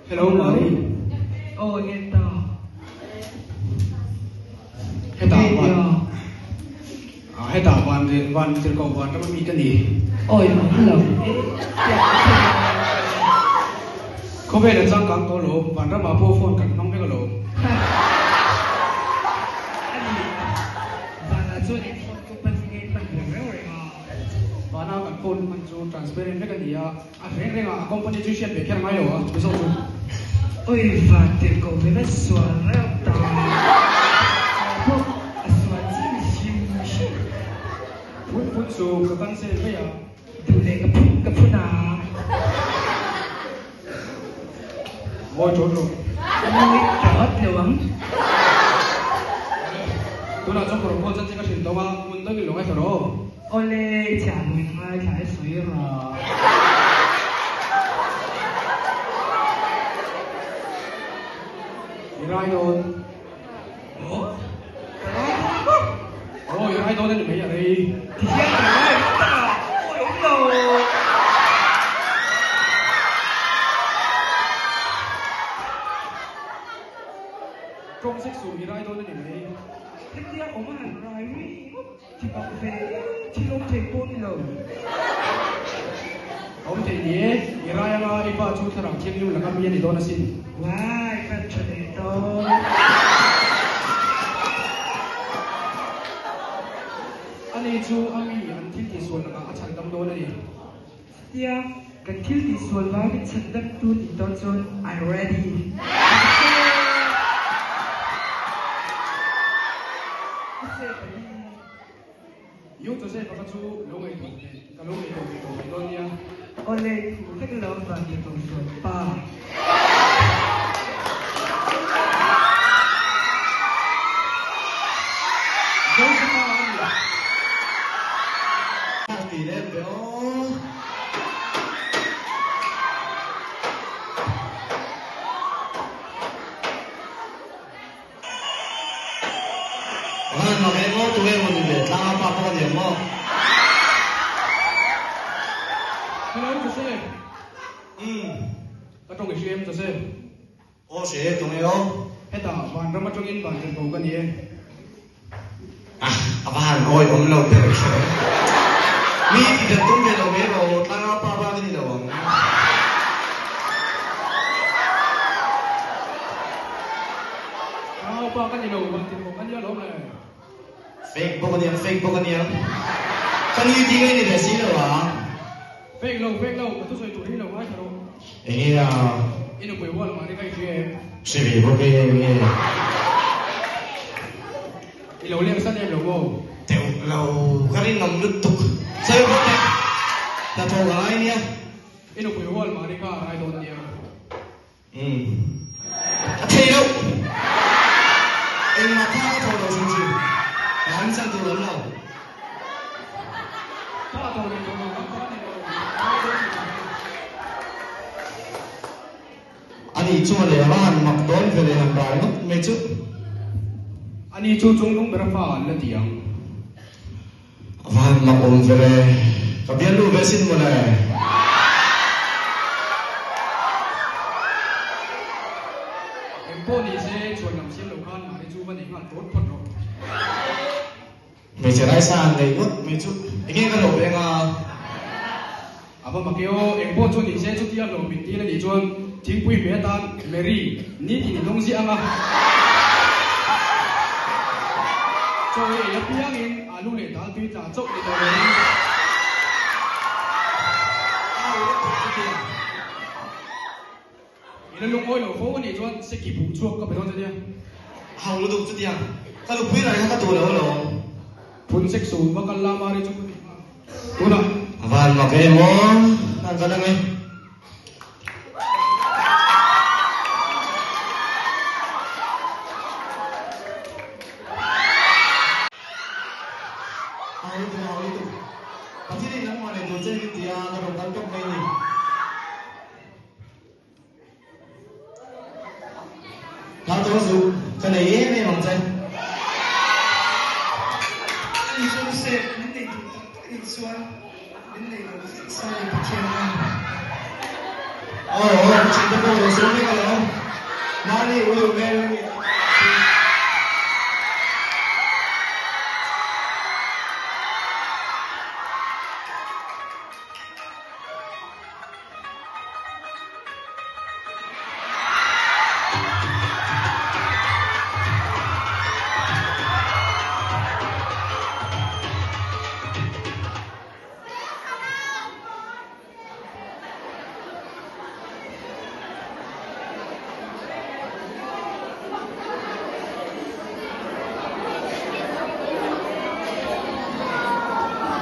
Hello Mari. Aw nge ta. Hetah van hetah van van tirhkoh van ram ami ka ni. Awi awm lo e. Khawvel a changkang tawh lo, van ramah pawh phone kan hmang vek alawm. Ani, vanah chuan in phone company nge in hman ve reng reng a. Vana kan phone hman chu transparent vek a ni a. A reng reng a, a company chu hriat ve kher ngai lo a, chu zawk chu. Oi van tirh ko ve va sual reuh ta. Kei pawh a sual chi ni hrim hrim. Phun phun chu ka cancel mai a. Duh leh ka phun ka phun a. Mawi tawt lo. Mawi tawt lo ang. Tunah chuan kawr chan che ka hrilh tawh a, hmun dangin lo ngaithla rawh. Awle, i chhiah lui ngaithla i sawi rawh. I rai dawn. Aw, ka rai dawn maw? Aw, i rai dawn a ni mai a rei. Ti hian ka rai awm tak a, awi awm lo. Tawng sek suh, i rai dawn a ni mai. Hetia awm a han rai ringawt. Thi bak ve thil awm thei pawh ni lo. Awm thei ni e, i rai anga i pa chu thlarau thianghlim laka mi a ni dawn asin. Uai, kan tha leh dawn. Ani chu a mi an thil tihsual lakah a chhandam dawn a ni. Chutia kan thil tihsual vangin chhandamtu nih dawn chuan I'm ready. Yu Joseph a kha chu lo ngaihtuah ve, ka lo ngaihtuah ve tawh mai dawn nia. Awle, thu vek lo van ni tawh sual pa. Joseph-a a ni. Ti lem ve aw. Van mak emaw tu emaw ni ve tlang a pa pawh a ni ang maw? Hello Joseph. Umm. Ka tawng i hria em Joseph? Aw hria e tawng e aw. Hetah vanram atangin van tirh ko ka ni e. Ah a va han awi awm lo ber kher. Mi ti dat tum ve lo mai rawh tlang a pa bak a ni lo ang. Tlang a pa ka ni lo van tirh ko ka nia lawm le. Fake bawk a niang fake bawk a niang. Ka ni ti ngei ni ve si lo a. Fake lo fake lo ka thusawi tur hi lo ngaithla rawh. Enge a? I nupui hual mah ni ka i hria em? Hre ve bawk e enge? I lo leng san em lo maw? Teuh lo, ka rinawm lutuk. Sawi bawk teh, hnathawh ka ngai nia. I nupui hual mah ni ka rai dawn nia. Umm. A thei loh. Engmah tha ka thaw lo hrim hrim. Ka han chan tur awm lo. Tha thaw leh thaw lo kan tha ni lo. Rai dawn ni tih hi. Ani chu a leh a han mak dawn ve leh han rai ngawt mai chu. Ani chu chungnung ber a fa an la ti ang. A va han mak awm ve le. Ka bialnu ve sin mawle. Eng pawh ni se chhuan lam siam lo khan mahni chu va nei nghal tawt phawt rawh. Hmeichhe raisa han nei ngawt mai chu enge ka lo veng a. A va mak e aw, eng pawh chu ni se chutia hlawm min tir a nih chuan thingpui hmeh atan Mary nitin i dawng ziah ang a. Chaw ei ei apiangin alu leh dal tui tla chauh ni tawh lo in. Au rawh phawt chutia. I la lungawi lo fo a nih chuan seki buh chhuak ka pe dawn che nia. Hau lutuk chutia ka nupui rai kha ka duh lo alawm. Phun sek su va kal la mari chu ka ti nghal. Tunah. A van mak em aw, an va lang e. Hau lutuk, hau lutuk. Pathian in nangmah leh tur che min ti a, ka rawn kal tawp mai ni. Hla tawng zu ka nei em em ang che. Ani Joseph, min nei duh tak tak in chuan min nei lo vek sa ni Pathian a. Aw aw ka thiante pawh lo sawi mek alawm. Mahni ui awm em a nia.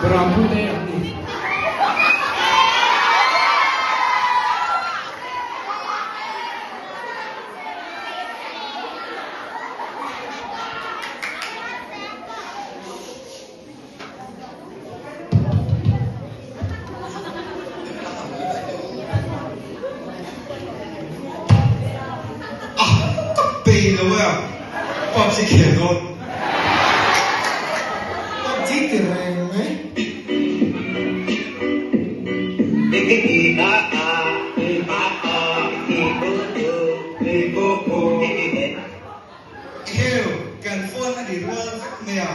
Beram pute an ni. A ka bei lo e a, PUBG khel dawn. PUBG ti reng mai. Heu, kan phone a ri rual vek mai a.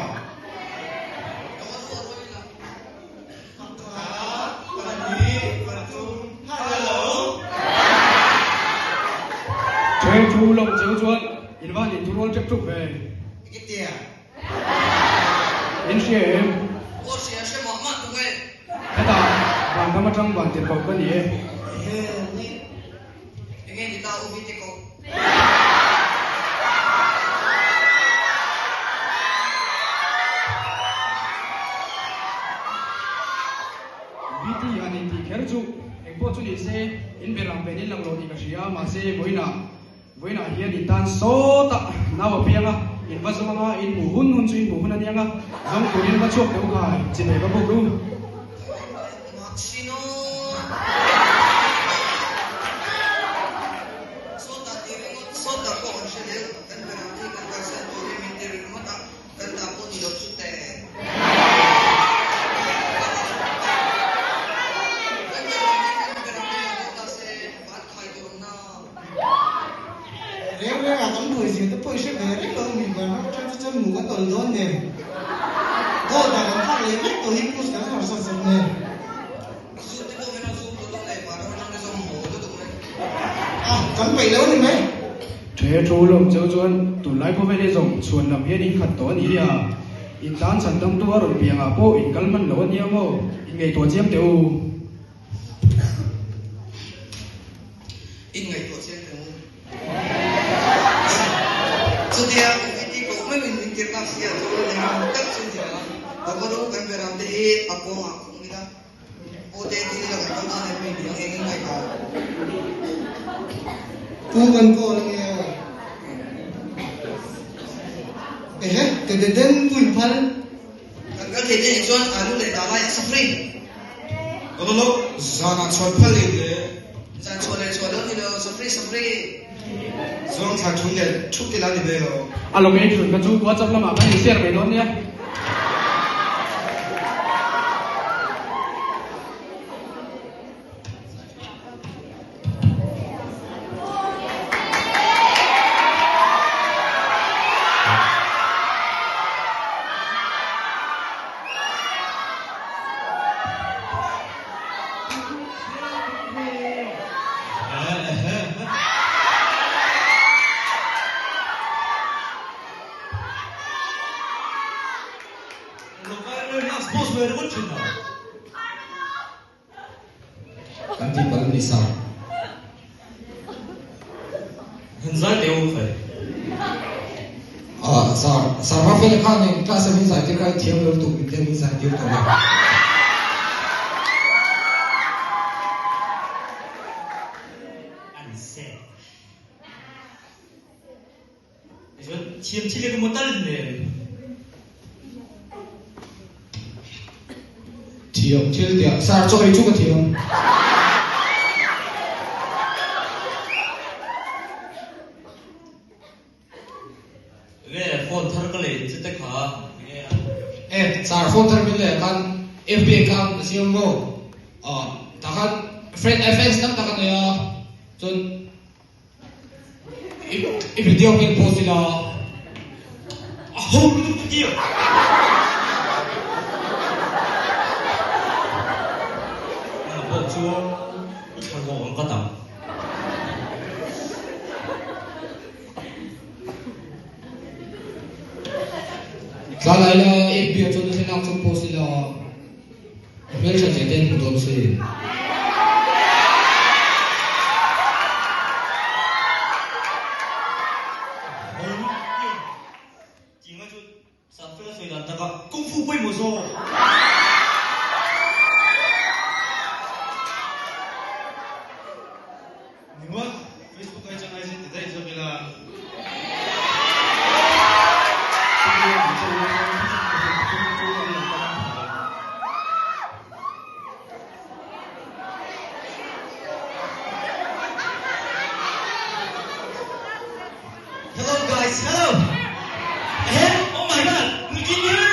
Che chu lo cheu chuan in van in thu rual tep tuk ve. In hria em? Hetah vanram atang van tirhkoh ka ni e. VT han intih kher chu engpawh chu ni se in ber ang pen in lang lo tih ka hria mahse vawiinah vawiinah hian in tan sawtah nau a piang a in va zawng anga in hmuh hun hun chu in hmuh hun a nia nga zawng turin va chhuak teh u khai chi nei va bawk ru. Reng reng ah kan buai zia te pawh i hre ve reng lo mi vanram atang chu chuan hmuh kan awl dawn nen gold ah kan phak leh vek tawh hi push kan harsat zawk nen. A kan peih lo ni mai. Ṭhe ṭhu lawm cheu chuan tunlai khawvel hi zawng chhuan lam hian in khat tawh a ni hi a, in tan chhan damtu a rawn piangah pawh in kal hman lo a nia maw, in ngaihtuah chiam teh u. In ngaihtuah chiam teh u. Chutia VT koh mai min min tir tak sia chu engemaw tak chu ni a, Dawkaru kan beram te hi a kawngah khung ila. Pute dil ila kan kal dan em mai ni ang engin ngai ta. Pu kan call ange aw. Ehe, te de den pui phal. Kan kal thei te nih chuan alu leh dal ai a sa free. Lo lo lo, zanah chhuan phal leh le. Zan chhuah leh chhuah lo ni lo, sa free sa free. Zawng thla thun leh thup ila ni ve lo. A location kha chu WhatsApp lamah kan in share mai dawn nia. Kan tih palh ni sa. Han zai teh u khai. Ah, sir, sir Rafael khan in class a min zai tir kha i thiam lo lutuk min tia min zai tir tawh lo. An se. Chuan thiam thil ka maw tal nen. Thiam thil tiah sar chaw ei chu ka thiam. Nge phone thar ka lei chu te kha nge a. E sar phone thar min lei ah khan FB account ka siam maw? Tah khan friend fans tam tak a nei a. Chuan i video hmel post ila. A ho lutuk chu tia. Nang pawh chu i thla zawk ang ka tam. Tla lai la FB ah chuan thlalak chu post ila i hmeltha zia te an hmu dawn si. Tinga chu Sangfela sawi dan taka Kung Fu pawimawh zawk. Ningawt, Facebook ai chuan IG ti daih zawk ila. Hello guys, hello! Ehe, oh my god, nutling hero!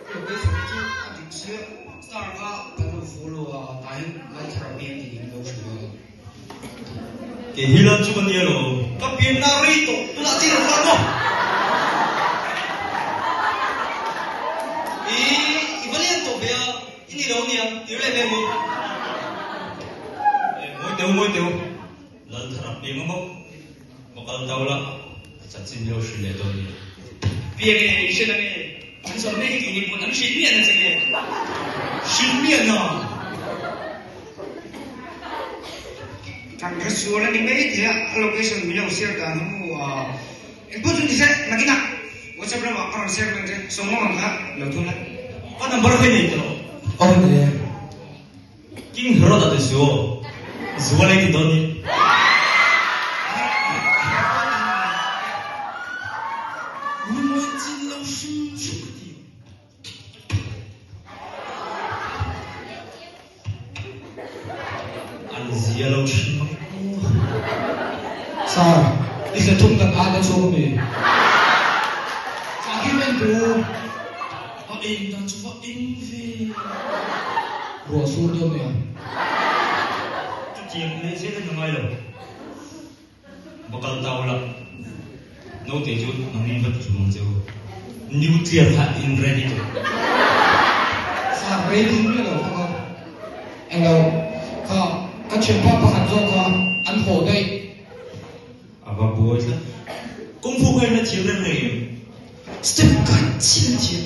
Location chu a dik chiah, star kha kan lo follow a, tah hian Lalthar a piang tih in lo hrilh a. Kei hi lam chu ka nia lo. Ka pianna rei tawh tunah chiah lo kal maw? I i va lian tawh ve a, i ni lo nia, tir leh ve maw? Ngawi teu, ngawi teu. Lalthar a piang a maw? Va kal tau la, a chanchin lo hrilh leh dawn nia. Piang e, i hre na nge? An zawrh mek hi keini pawn an hrilh miah na che nge? Hrilh miah na! Kan hre sual a ni mai thei a, a location min lo share dan a hmu a, engpawh chu ni se, nakinah WhatsApp lamah ka rawn share mai ang che, sawmawng ang kha lo thun la. Ka number kha i nei tawh lo. Aw ni e. King Herod a ti su aw, zual ei ti dawn ni. Lungawi chin lo hrim hrim ka ti. An zia lo hrim ang aw. Sir, i hla thum kan at a chhuak ami? Sir, hi men tu. A eng dan chu va eng ve. Ruah sur dawn nia. Chutiang leh zel in a ngai lo. Va kal ta ula. Naute chu nangni va ti hlum ang che u. Nuclear kha in ready tawh. Sir, ready miah lo kha ka englo kha ka thianpa pakhat zawk kha an haw daih. A va buai tlat. Kung fu kha in la thiam reng reng em? Step khat chiah a thiam.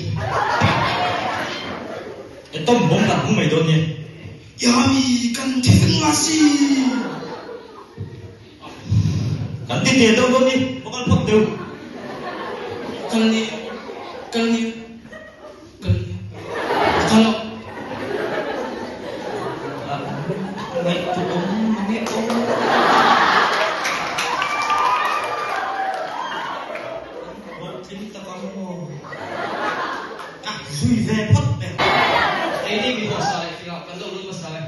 Atom bomb kan hmu mai dawn nia. Yami kan thi vek nga si. Kan ti tel deuh dawn ni, va kal phawt deuh. Kal ni, kal ni, kal ni, kal lo. Ngaihtuah awm mange aw. Hlawhtling tak ang maw. A zui ve phawt mai. Keini mi hausa leh fingah kan lo lut hmasa e.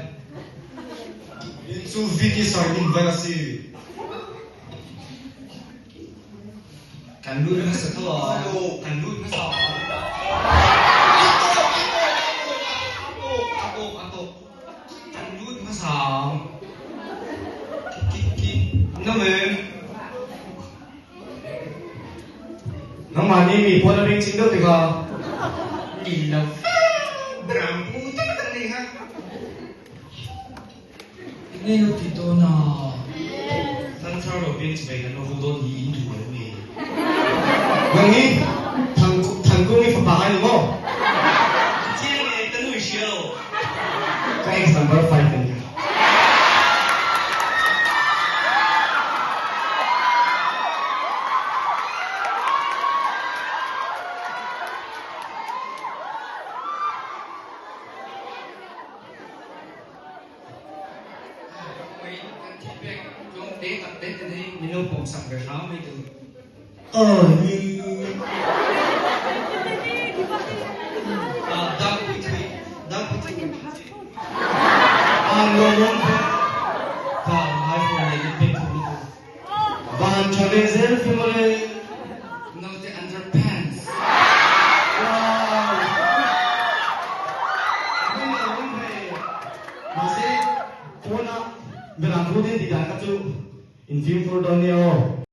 In chu VT sardine vai a si. Kan lut hmasa tho a. Kan lut hmasa a. A tawk, a tawk, a tawk. Kan lut hmasa a. Ki, ki, no em. Nangmah nih mi pawl a beng chin deuh tikah Ni lo. Berampu tak tak ni ha. Enge lo ti dawn a? Thang thar lo piang chibai kan lo ru dawn hi in duh lo nge? Nang hi Thang Thangkung i fapa ai ni maw? Chiang e, ka nu i hria lo. Ka ex number 5 a nia. Van tha ve zel fe mawle. Naute underpants. Wow. Pawna beram pute tih dan kha chu in fimkhur dawn nia aw.